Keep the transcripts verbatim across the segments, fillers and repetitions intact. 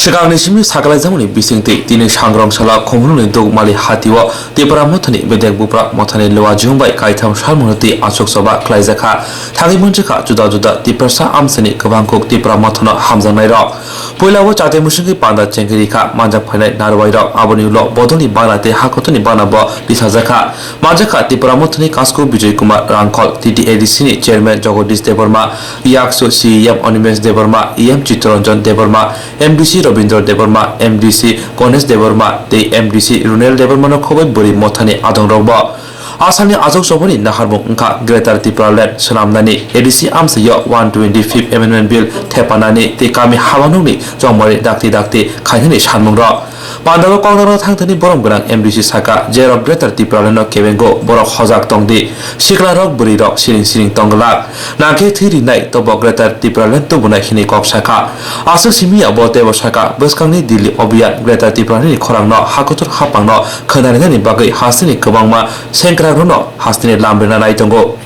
Swkangni simi sakalaijamani bisingtwi tini sangrong salo Khumulwngni Dukmali hatio Tipra Mothani bedek bupra mothani luwa jung bai kaitham salmano twi achuk choba khlaijakha. Thangwi manjakha juda juda Tiprasa amchaini kwbangkuk Tipra Mothano hamjaknairok. Puila o chate musungwi panda chengkirikha manjak phainai narwai rok, aboni ulo bodolni bana tei hakotorni bana bo lisajakha. Manjakha Tipra Mothani Kasku Bijoy Kumar Rangkhol, T T A D C ni Chairman Jagadish Debbarma, Yaksu C E M Animesh Debbarma, E M Chittaranjan Debbarma, M D C Rabindra Debbarma, M D C Ganesh Debbarma tei M D C Runel Debbarma no khoboi bwrwi mothani adongrok bo. Asamni ajok chobani naharmung wngkha Greater Tipraland swnamnani, A D C amchaio one twenty-fifth Amendment Bill thepanani tei kami habanukni chongmani dakti dakti khainani sanmungrok. Pandao koknarok thangthani borom gwnang M D C saka, jerok Greater Tipraland no kebengo borok hojak tongdi, siklarok bwrwirok siring siring tongglak, nangkhe thwi rinai tobo Greater Tipraland tubunai hinwi kok sakha. Aswk simi ya bo teibo saka, bwskangni Delhi Abhiyan Greater Tipraland ni khorangno hakotor hapangno khwnarinani bagwi hasteni kwbangma sengkrakrokno hasteni lam rina nai tongo.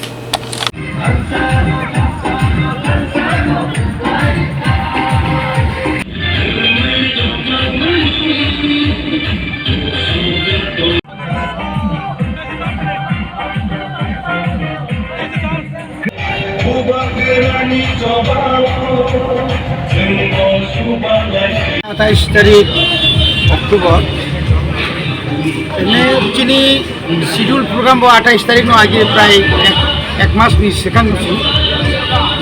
Atais tarik October. Ene chini schedule program bo atais tarik no agi prai ek, ek mas ni sekang no si.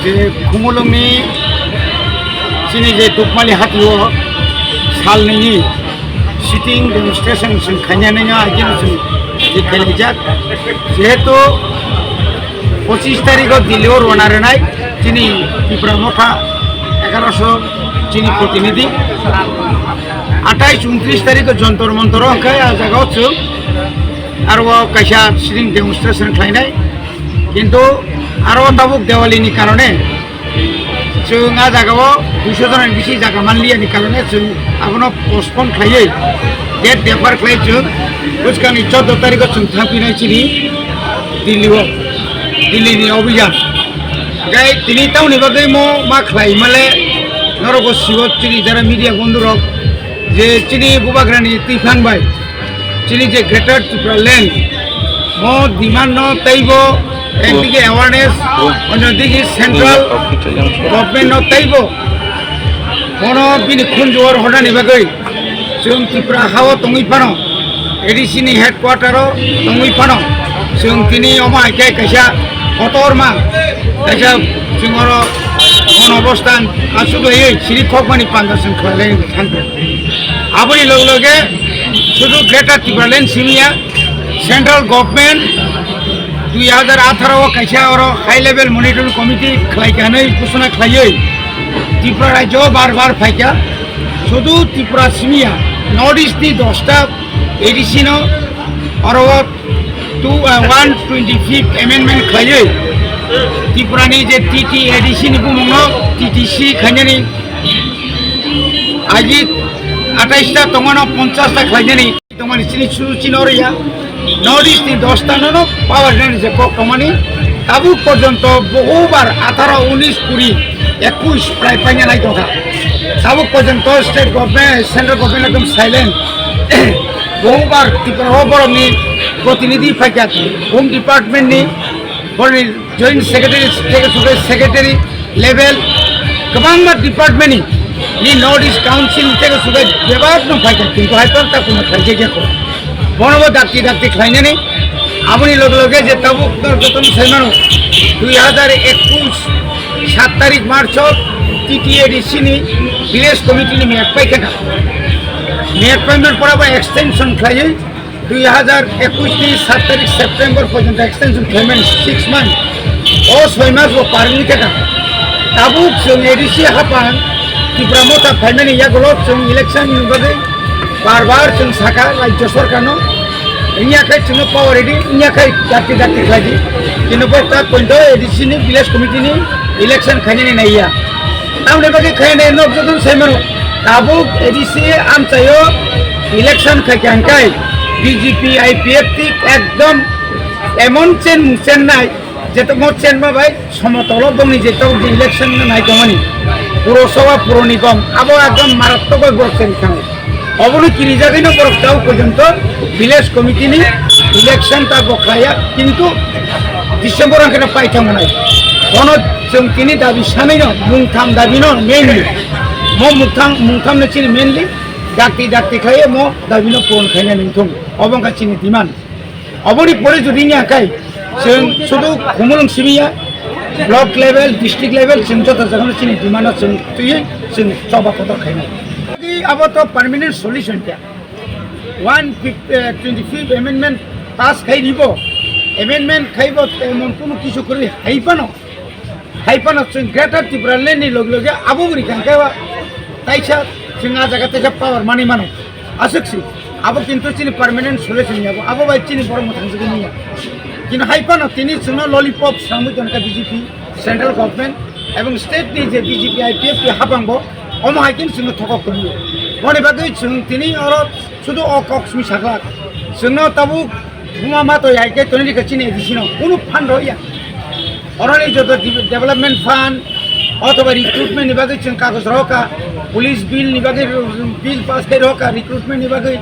Je Khumulwng ni chini je Dukmali hatio sal nini sitting demonstration sin khanya nanya agi no si je khalijak. Jehetu pochis tarikh o Delhi o rona renai chini Tipra Motha egaroso chini protinidhi. Atais untris tarikh o Jontor Montor o hwnkhe a jaga o chwng aro o kaisa sitting demonstration khlainai. Kintu aro o tabuk Diwali ni karone chwng a jaga o duiso jona ni bisi jaga manliya ni karone chwng abono postpone khlaiwi date defer khlai chwng bwskang ni chordo tarikh o chwng thangphinai chini Delhi o, Delhi ni obijan. Gai tini tamoni bagwi mo ma khlai male norok o sibo chini jara media bondhu rok je chini bubagrani twiphang bai chini je Greater Tipraland mo demand no teibo ekdigi awareness, onno digi central government no teibo bono bini khunju o rohornani bagwi chwng Tripura ha o tongwi phano, A D C ni headquarter o tongwi phano chwng tini omo hai khe kaisa kotorma kaisa chwng oro mon obostan aswk laiwi siri khokmani panda chwng khlailai thangkha. Aboni loge loge sudu Greater Tipraland simi ya, central government dui hajar atharo o kaisa oro high level monitoring committee khlai kha hinwi ghosona khlaiwi Tripura rajyo o bar bar phai kha. Sudu Tripura simi ya, North East ni dosta A D C no oro o two, uh, one twenty-fifth amendment khlaiwi Tripura ni je T T A D C ni bumung no T T C khainani agi atais ta tongmano ponchash ta khlainani tongmani chini sudu chino riya. North East ni dosta no no power nani je kok tongmani tabuk porjonto bohubar atharo, unis, kuri, ekush prai paina nai tongkha. Tabuk porjonto state government, central government ekdom silent. Bohubar Tripura o borokni protinidhi phaikha, Home Department ni borokni Joint Secretary theke suke secretary level kwbangma department ni, ni North East Council theke suke bebak no phaikha, kintu hai panta kuno khaijak ya kho. Bono bo dakti dakti khlainani aboni loge loge je tabuk tor jotono saimano dui hajar ekush sat tarik March o T T A D C ni village committee ni meyad paikha. Meyad paiman pora bo extension khlaiwi dui hajar ekush ni sat tarik September porjonto extension khlaimani six month. O soi mas bo parni khe ka. Tabuk chwng A D C haphang Tipra Motha phaimani yagulo chwng election ni bagwi bar bar chwng sakha Rajya Sarkar no. Wngya khai chwngno power ready, wngya khai dakti dakti khlaidi. Kintu bo tak pointo A D C ni village committee ni election khainani naiya. Tamoni bagwi khaina nok jotono saimano. Tabuk A D C amchaio election khaikha hwnkhe B J P I P F T ekdom emon chen mung chennai, jeto mo chenma bai somotolo bongni jeto election no nai tongmani. Purosabha, Puro Nigom, abo ekdom marattok bai borok chari thango. Obono kirijagwino borok tao porjonto village committee ni election ta bo khlaiya, kintu December angkheno pai thangmanai. Bono chwng tini dabi sanwino mungtham dabino mainly. Mo mungtham, mungthamno chini mainly dakti dakti khlaiwi mo dabino puron khainani wngthung. Obo wngkha chini demand. Oboni pore jodi wngya khe, chwng sudu Khumulwng simi ya, block level, district level, chwng joto jagano chini demand-no chwng twiwi chwng choba kotor khainai. Abo to permanent solution kya? One fifty, eh, twenty-fifth amendment pass khai ribo, amendment khaibo, emon kunu kisu kwrwi hai phano. Hai phano chwng Greater Tipraland ni loge loge abo bo rikha khe wa taisa chwng a jaga taisa power manwi mano. Aswk si, abo kintu chini permanent solution ya, abo bai chini borok mwthang jagwi manya. Kintu hai phano tini chwngno lollipop swrangwi tongkha B J P, central government, ebong state ni je B J P I P F T hapang bo, omo hai khe chwngno thokok tongwi. Boni bagwi chwng tini oro sudu o kok simi sakha, chwngno tabuk buma ma to yai khe toni rikha chini A D C no, kunu fund rw ya. Oroni joto de-, development fund, othoba recruitment ni bagwi chwng kagoj rw kha, police bill ni bagwi bill pass khai rw kha, recruitment ni bagwi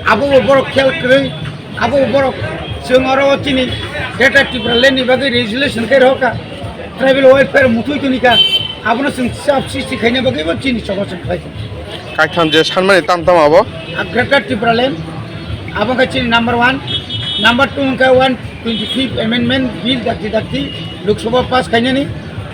abo bo borok khel kwrwi, abo bo borok chwng oro chini Greater Tipraland ni bagwi resolution khai rw kha, tribal welfare muthwi toni kha, abono chwng chap sristi khaina bagwi bo chini choba chwng khlai kha. Kaitham je sanmani tam tam abo? A Greater Tipraland, abo khe chini number one, number two wngkha one twenty-fifth amendment bill dakti dakti Lok Sabha pass khainani,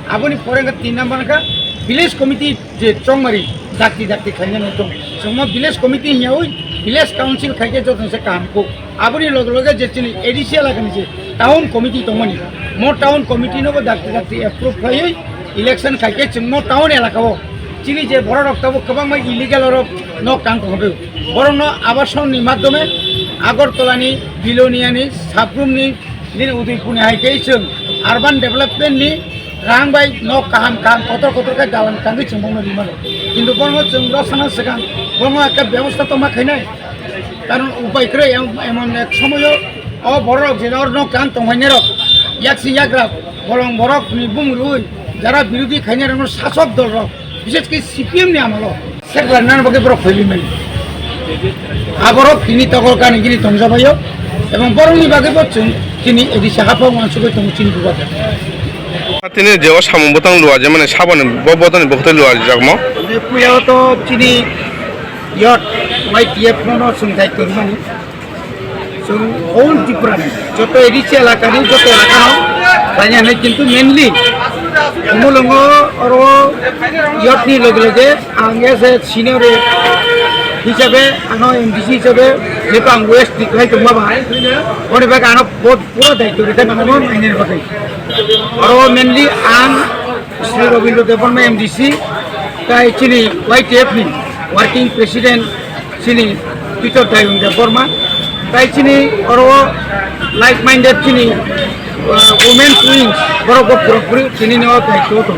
aboni pore wngkha tin number wngkha village committee je chongmari dakti dakti khainani tong. Chwngma village committee hiyawi village council khaikhe joto se kaham kho. Aboni loge loge je chini A D C elakani je town committee tongmani, mo town committee nobo dakti dakti approve khlaiwi election khaikhe chwngno town elakao chini je borok rok tabuk kwbangma illegal rok nok tang tongkha. Borokno abason ni madhyome Agartala ni, Bilonia ni, Sabrum ni, nini Udaipur ni hai khe chwng urban development ni rang bai nok kaham kaham kotor kotor khe dalan tangwi chwng bongno rimano. Kintu borokno chwng rw sana swkang borokno ekta bebosta tongma khainai. Karon upai kwrwi em-, emon ek somoyo o borok je oro nok tang tongphainai rok, yaksi yagra bolong borok ni bumung rwi jara birodhi khainai rokno sasok dol rok, bishes khe C P M ni amolo settler nani bagwi borok phailwi mani. Aborok tini tokol kani gini tongjabaio, ebong borokni bagwi bo chwng tini A D C haphang uansugwi tongo chini bubagra. Tini je o samung bwtang lua je mane saboni bo botani bwkhwtwi lua rijakmo. Puya o to chini Yot Y T F no chwng daityo rwmani. Chwng whole Tripura ni joto A D C elaka ni joto elaka no khainani, kintu mainly Khumulwngo oro yot ni loge loge ang as a senior hisabe ano M D C hisabe jeto ang west ni khlai tongma ba, boni bagwi ano bo pura daityo rwkha nangma nainani bagwi. Oro mainly ang Sri Rabindra Debbarma M D C, tai chini Y T F ni working president chini Titor Dayung Debbarma, tai chini oro like minded chini, uh, women wings borok bo pura puri chini no tai to to.